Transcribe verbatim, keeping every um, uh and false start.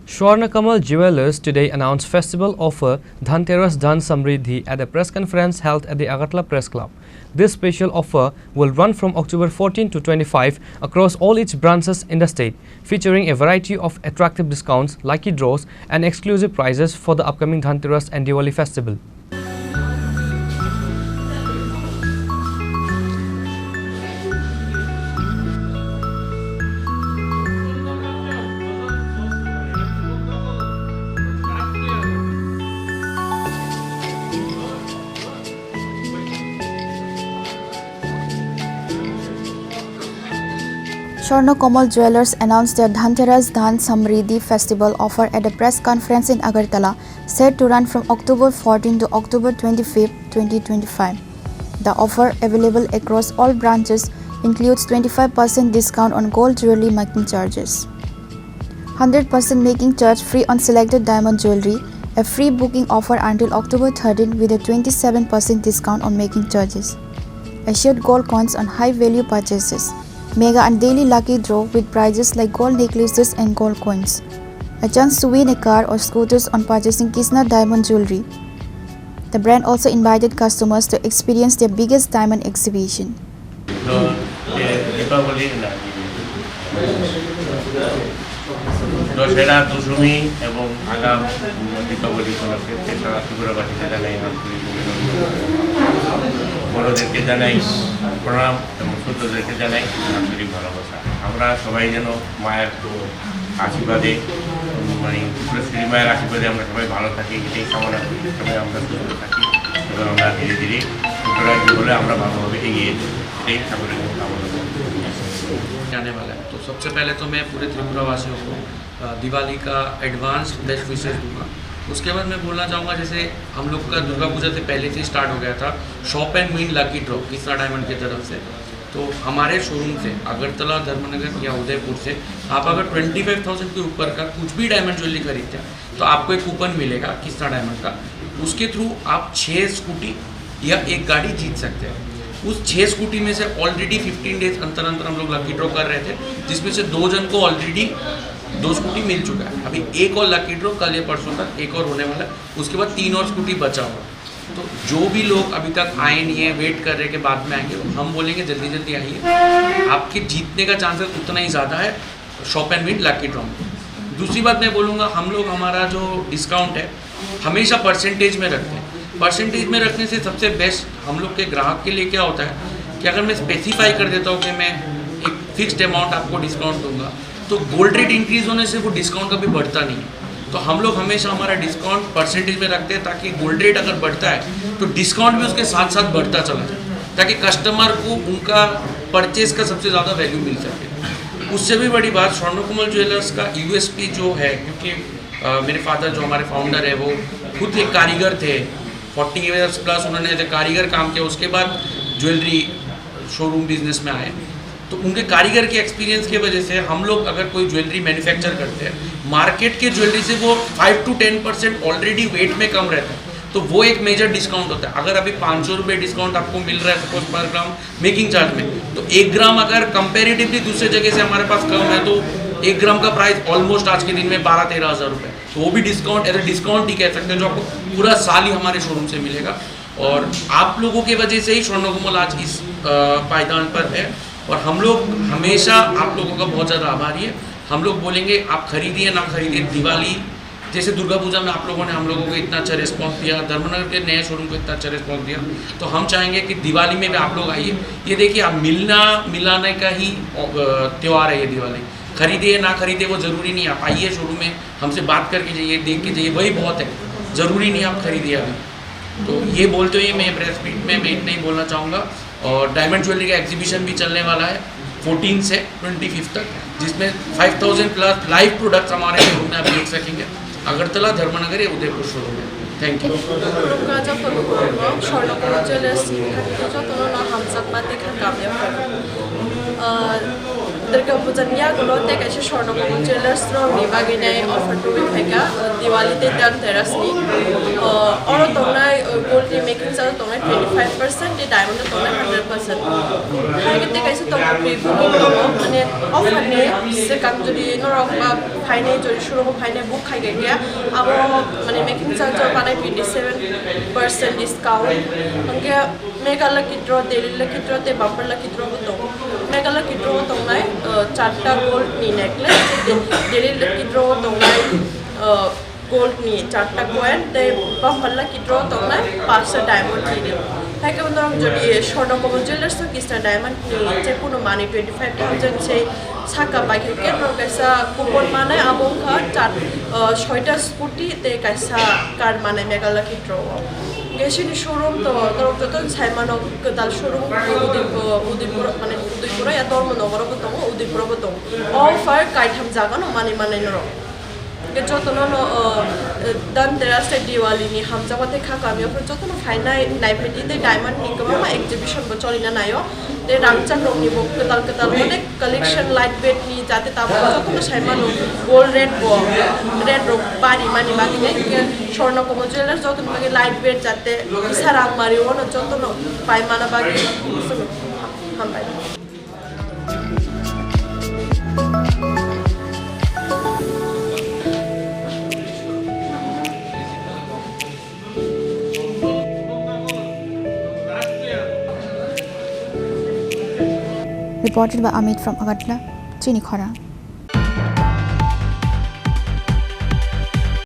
Swarna Kamal Jewellers today announced festival offer Dhanteras Dhan Samriddhi at a press conference held at the Agartala Press Club. This special offer will run from October fourteen to twenty-five across all its branches in the state, featuring a variety of attractive discounts, lucky draws, and exclusive prizes for the upcoming Dhanteras and Diwali festival. Swarna Kamal Jewellers announced their Dhanteras Dhan Samriddhi Festival offer at a press conference in Agartala, set to run from October fourteen to October twenty-fifth, twenty twenty-five. The offer, available across all branches, includes twenty-five percent discount on gold jewelry making charges, hundred percent making charge free on selected diamond jewelry, a free booking offer until October thirteen with a twenty-seven percent discount on making charges, assured gold coins on high value purchases, mega and daily lucky draw with prizes like gold necklaces and gold coins, a chance to win a car or scooters on purchasing Kisna diamond jewelry. The brand also invited customers to experience their biggest diamond exhibition. তো, এ, দীপাবলি না, দশেরা, দশমী এবং আগাম দীপাবলি উপলক্ষে তেসরা ত্রিপুরাবাসীকে জানাই আন্তরিক অভিনন্দন। বড়দেরকে জানাই প্রণাম এবং ছোটদেরকে জানাই আন্তরিক ভালোবাসা। আমরা সবাই যেন মায়ের আশীর্বাদে, মানে, ত্রিপুরেশ্বরী মায়ের আশীর্বাদে আমরা সবাই ভালো থাকি, এটাই কামনা করি। সবাই আমরা সুস্থ থাকি এবং আমরা ধীরে ধীরে ত্রিপুরা রাজ্য বলে আমরা ভালোভাবে এগিয়ে যাই, এটাই ঠাকুরের কাছে কামনা করি। आने वाला है। तो सबसे पहले तो मैं पूरे त्रिपुरा वासियों को, अ, दिवाली का एडवांस बेस्ट विशेस दूंगा। उसके बाद मैं बोलना चाहूँगा, जैसे हम लोग का दुर्गा पूजा से पहले से स्टार्ट हो गया था shop and win lucky draw Kisna diamond की तरफ से। तो हमारे शोरूम से अगरतला, धर्मनगर या उदयपुर से आप अगर ट्वेंटी फ़ाइव थाउजेंड के ऊपर का कुछ भी डायमंड ज्वेलरी खरीदते हैं तो आपको एक कूपन मिलेगा किसना डायमंड का। उसके थ्रू आप छः स्कूटी या एक गाड़ी जीत सकते हैं। उस छः स्कूटी में से ऑलरेडी फ़िफ़्टीन डेज अंतर अंतर हम लोग लकी ड्रॉ कर रहे थे, जिसमें से दो जन को ऑलरेडी दो स्कूटी मिल चुका है। अभी एक और लकी ड्रॉ कल या परसों तक एक और होने वाला है, उसके बाद तीन और स्कूटी बचा हुआ है। तो जो भी लोग अभी तक आए नहीं है, वेट कर रहे हैं कि बाद में आएंगे, तो हम बोलेंगे जल्दी जल्दी आइए, आपके जीतने का चांसेस उतना ही ज़्यादा है shop and win lucky draw में। दूसरी बात मैं बोलूँगा, हम लोग हमारा जो डिस्काउंट है हमेशा परसेंटेज में रखते हैं। परसेंटेज में रखने से सबसे बेस्ट हम लोग के ग्राहक के लिए क्या होता है कि अगर मैं स्पेसिफाई कर देता हूँ कि मैं एक फिक्स्ड अमाउंट आपको डिस्काउंट दूंगा, तो गोल्ड रेट इंक्रीज होने से वो डिस्काउंट कभी बढ़ता नहीं है। तो हम लोग हमेशा हमारा डिस्काउंट परसेंटेज में रखते हैं, ताकि गोल्ड रेट अगर बढ़ता है तो डिस्काउंट भी उसके साथ साथ बढ़ता चला जाए, ताकि कस्टमर को उनका परचेज का सबसे ज़्यादा वैल्यू मिल सके। उससे भी बड़ी बात, स्वर्णकमल ज्वेलर्स का यूएसपी जो है, क्योंकि अ, मेरे फादर जो हमारे फाउंडर है, वो खुद एक कारीगर थे। फ़ोर्टी ईयर्स प्लस उन्होंने एज ए कारीगर काम किया, उसके बाद ज्वेलरी शोरूम बिजनेस में आए। तो उनके कारीगर के एक्सपीरियंस की वजह से हम लोग अगर कोई ज्वेलरी मैन्युफैक्चर करते हैं, मार्केट के ज्वेलरी से वो five to ten percent already weight में कम रहता है, तो वो एक मेजर डिस्काउंट होता है। अगर अभी पाँच सौ रुपये डिस्काउंट आपको मिल रहा है सपोज पर ग्राम मेकिंग चार्ज में, तो एक ग्राम अगर कंपैरेटिवली दूसरे जगह से हमारे पास कम है, तो एक ग्राम का प्राइस ऑलमोस्ट आज के दिन में बारह तेरह हज़ार रुपये, तो वो भी डिस्काउंट, एज ए डिस्काउंट ही कह सकते हैं, जो आपको पूरा साल ही हमारे शोरूम से मिलेगा। और आप लोगों की वजह से ही स्वर्णकमल आज इस, अ, पायदान पर है। और हम लोग हमेशा आप लोगों का बहुत ज़्यादा आभारी है। हम लोग बोलेंगे, आप खरीदिए ना खरीदिए, दिवाली जैसे दुर्गा पूजा में आप लोगों ने हम लोगों को इतना अच्छा रिस्पॉन्स दिया, धर्मनगर के नए शोरूम को इतना अच्छा रिस्पॉन्स दिया, तो हम चाहेंगे कि दिवाली में भी आप लोग आइए। ये देखिए, आप मिलना मिलाने का ही, अ, त्यौहार है ये दिवाली। खरीदिए ना खरीदिए, वो ज़रूरी नहीं है। आप आइए शोरूम में, हमसे बात करके जाइए, देख के जाइए, वही बहुत है। ज़रूरी नहीं है आप खरीदिए अभी। तो ये बोलते हुए मैं प्रेस मीट में मैं इतना ही बोलना चाहूँगा। और डायमंड ज्वेलरी का एग्जीबिशन भी चलने वाला है फ़ोर्टीन से ट्वेंटी फ़िफ़्थ तक, जिसमें five thousand plus live products हमारे शोरूम में आप देख सकेंगे। अगरतला, धर्मनगर या उदयपुर शोरूम में। Thank you. खुलुमखा jotono khulumgo, Swarnakoma Jewellers ni jotono no hamjakma tei kha kamya phano. Ah, Durga Puja ni yagulo tei kaisa Swarna Komol Jewellers rokni bagwi nai offer tubui phaikha, Diwali tei Dhanteras ni. O, oro tongnai, o, gold ni making charge tongnai twenty five percent, tei diamond o tongnai hundred percent. Hai khe tei kaisa tongo pre-booking tongo, mane offer ni swkang jodi norok ba phainai, jodi showroom o phainai book khai kha khe, abo mane making charge o banai twenty seven percent discount. Hwnkhe Mega lucky draw, daily lucky draw tei bumper lucky draw bo tongo. Mega lucky draw o tongnai, uh, charta gold ni necklace, tei daily lucky draw o tongnai, uh, gold ni charta coin, tei bumper lucky draw o tongnai panchta diamond ni ring. Hai khe norok jodi Swarna Komol Jewellers no kisna diamond ni je kunu manwi twenty five thousand se saka bai khe norok kaisa coupon manai, abo wngkha char, uh, soita scooty tei kaisa car manai Mega lucky draw o. Hwnkhe chini showroom to norok joto sai mano, kwtal showroom Udaipur, Udaipur, mane Udaipur ya Dharmanagar bo tongo, Udaipur bo tongo. Offer kaitham jaga no manwi manai norok. Hwnkhe joto no, no, uh, Dhanteras tei Diwali ni hamjakma tei kha kami offer joto no phainai naiphaidi tei diamond ni kwbangma exhibition bo cholina naio. Tei rangchak rok ni bo kwtal kwtal onek collection light weight ni jate tabuk jotono sai mano gold rate bo, rate rok bari mani bagwi nai hwnkhe Swarna Komol Jewellers jotoni bagwi light weight jate kisa rang mari ono jotono pai mana bagwi hambai. Reported by Amit from Agartala, Chini Khorang.